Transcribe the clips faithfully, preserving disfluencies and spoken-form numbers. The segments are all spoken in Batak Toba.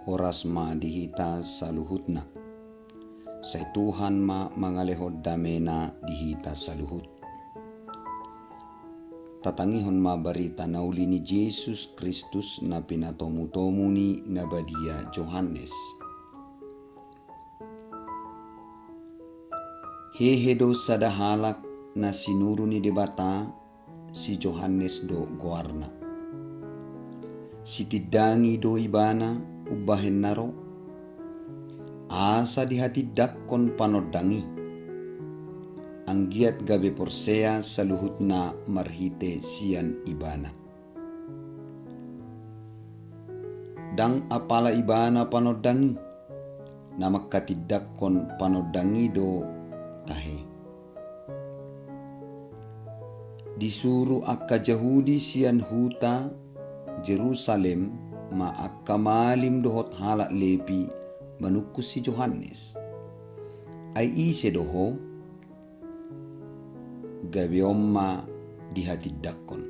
Horas ma di hita saluhutna. Sai Tuhan ma mangalehon damena di hita saluhut. Tatangihon ma barita na uli ni Jesus Kristus na pinatomutomu ni na badia Johannes. Hehe do sada halak na sinuru ni Debata, si Johannes do goarna. Sitindangi do ibana umbahen na ro, asa dihatindangkon panondang i, anggiat gabe porsea saluhutna marhite sian ibana. Ndang apala ibana panondang i, na mangkatindangkon panondang i do tahe. Disuru angka Jahudi sian huta Jerusalem ma angka malim dohot halak Lepi manungkun si Johannes. Ai ise do ho? Gabe on ma dihatindangkon.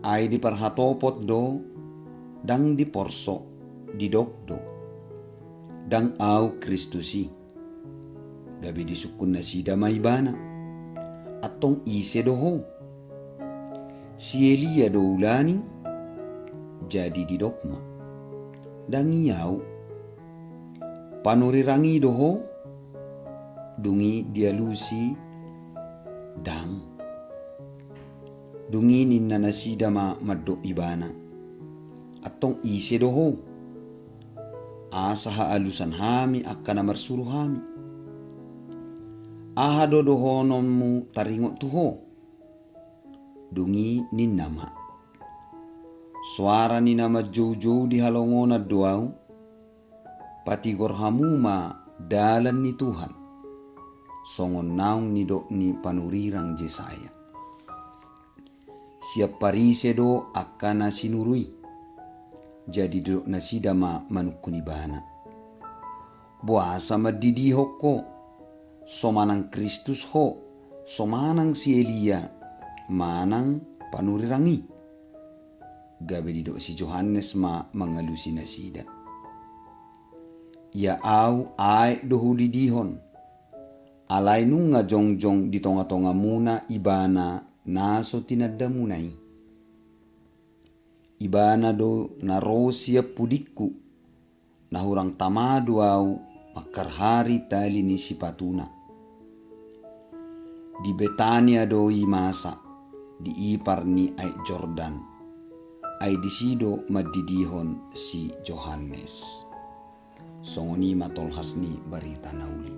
Ai diparhatopot do, ndang diporso, didok do: Ndang ahu Kristus i. Gabe disungkun nasida ma ibana: Antong ise do ho? Si Elia do ulaning? Jadi didok ma: Ndang i ahu. Panurirang i do ho? Dung i dialusi: Ndang. Dung i ninna nasida ma mandok ibana: Antong ise do ho? Asa haalusan hami angka na marsuru hami. Aha do dohononmu taringot tu ho? Dung i ninna ma: Soara ni na manjoujou di halongonan do ahu, patigor hamu ma dalan ni Tuhan, songon naung nidok ni panurirang Jesaya. Sian Parise do angka na sinuru i. Jadi didok nasida ma manungkun ibana: Boasa mandidihon ho, so manang Kristus ho, so manang si Elia, manang panurirang i? Gabe didok si Johannes ma mangalusi nasida: Ia ahu aek do hudidihon, alai nunga jongjong di tongatongamuna ibana na so tinandamuna i. Ibana do na ro sian pudingku, na hurang tama do ahu mangkarhari tali ni sipatuna. Di Betania do i masa, di ipar ni aek Jordan. Ai disi do mandidihon si Johannes. Songon i ma tolhas ni barita na uli.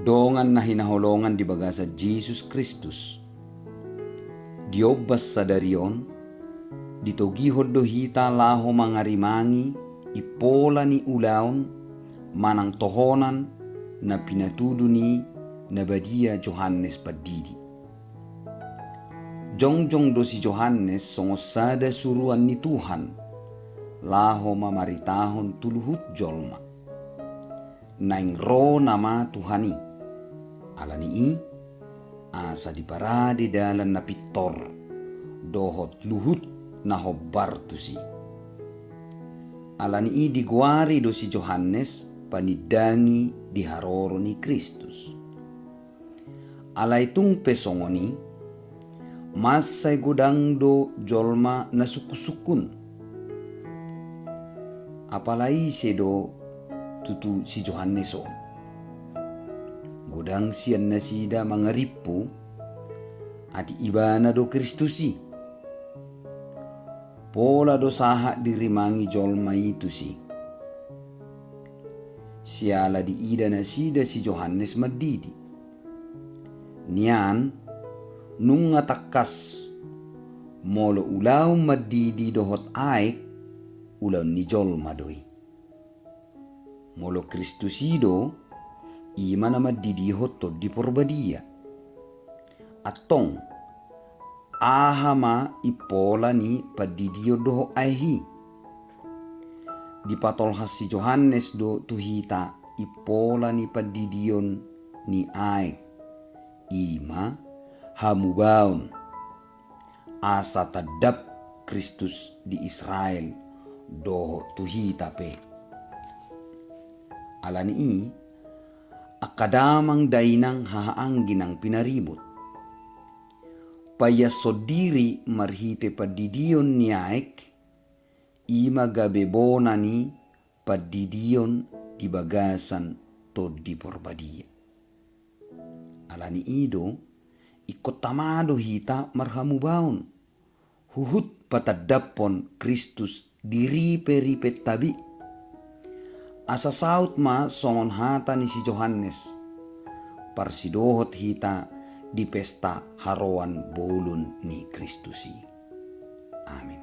Dongan na hinaholongan di bagasan Jesus Kristus, di ombas sadari on ditogihon do hita laho mangarimangi impola ni ulaon manang tohonan na pinatudu ni na badia Johannes Pandidi. Jongjong do si Johannes songon sada suruan ni Tuhan laho mamaritahon tu luhut jolma. Naeng ro nama Tuhan i. Alani i, asa diparade dalan na pintor dohot luhut na hombar tusi. Alani i digoari do si Johannes panindangi di haroro ni Kristus. Alai tung pe songon i, mansai godang do jolma na sungkunsungkun. Apala ise do tutu si Johannes on? Godang sian nasida mangarimpu, atik ibana do Kristus i. Pola do sahat dirimangi jolma i tusi. Siala diida nasida si Johannes mandidi. Nian, nunga tangkas, molo ulaon mandidi dohot aek, ulaon ni jolma do i. Molo Kristus i do, i ma na mandidihon Tondi Porbadia. Antong, aha ma impola ni pandidion dohot aek i? Dipatolhas si Johannes do tu hita impola ni pandidion ni aek, i ma hamubaon. asa tandap Kristus di Israel dohot tu hita pe. Ala ni i, angka damang dainang hahaanggi nang pinaribot, paiashon diri marhite pandidion ni aek, i ma gabe bona ni pandidion di bagasan Tondi Parbadia. Ala ni i do, ingkon tama do hita marhamubaon, huhut patandaphon Kristus di riperipe tabi. Asa saut ma songon hata ni si Johannes, parsidohot hita di pesta haroan bolon ni Kristus i. Amin.